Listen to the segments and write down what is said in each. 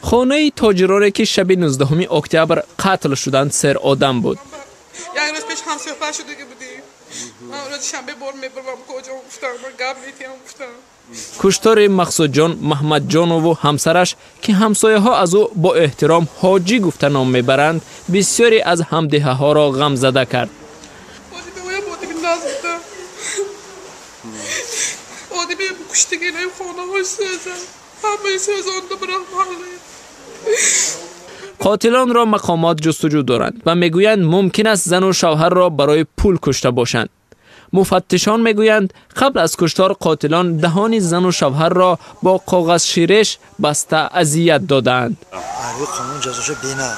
Хонаи тоҷироне, ки шаби 19 октябр қатл шуданд, серодам буд. Як рӯз пеш ҳамсӯҳбат шудага будем. Ман рӯзи шанбе бор мебурам, коҷон гуфтам, ман гап метиҳам гуфтам. Куштори Мақсудҷон Маҳмадҷонову ҳамсараш, ки ҳамсояҳо аз ӯ бо эҳтиром ҳоҷӣ гуфта ном мебаранд, бисёре аз ҳамдиҳаҳоро ғамзада кард. Қотилонро мақомот ҷустуҷӯ доранд ва мегӯянд, мумкин аст зану шавҳарро барои пул кушта бошанд. Муфаттишон мегӯянд, қабл аз куштор қотилон даҳони зану шавҳарро бо коғазширеш баста азият додаанд. Қонун ҷазоша бена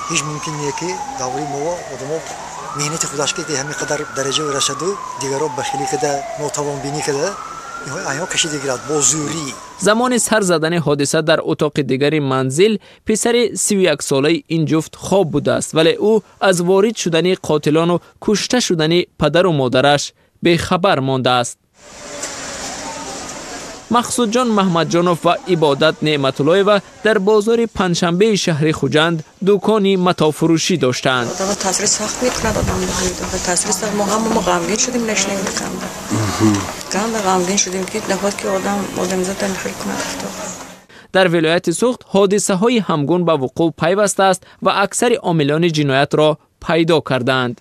ҳеҷ мумкин не, ки даври мо одамо меҳнати худаш ки ҳамин қадар дараҷа расаду, дигарро бахилӣ када, нотавонбинӣ када, айҳо кашида гирад бо зӯрӣ. Замони сар задани ҳодиса дар утоқи дигари манзил писари 31-солаи ин ҷуфт хоб будааст, вале ӯ аз ворид шудани қотилону кушта шудани падару модараш бехабар мондааст. Мақсудҷон Маҳмадҷонов ва Ибодат Неъматуллоева дар бозори Панҷшанбеи шаҳри Хуҷанд дукони матоъфурӯшӣ доштаанд. Таъсири сахт мекунад одам, таъсири сахт. Мо ҳама мо ғамгин шудем, нашнем канда канда ғамгин шудем, ки нахоҳад ки одам одамизод хел кунад. Дар вилояти Суғд ҳодисаҳои ҳамгун ба вуқӯъ пайвастааст ва аксари омилони ҷиноятро пайдо кардаанд.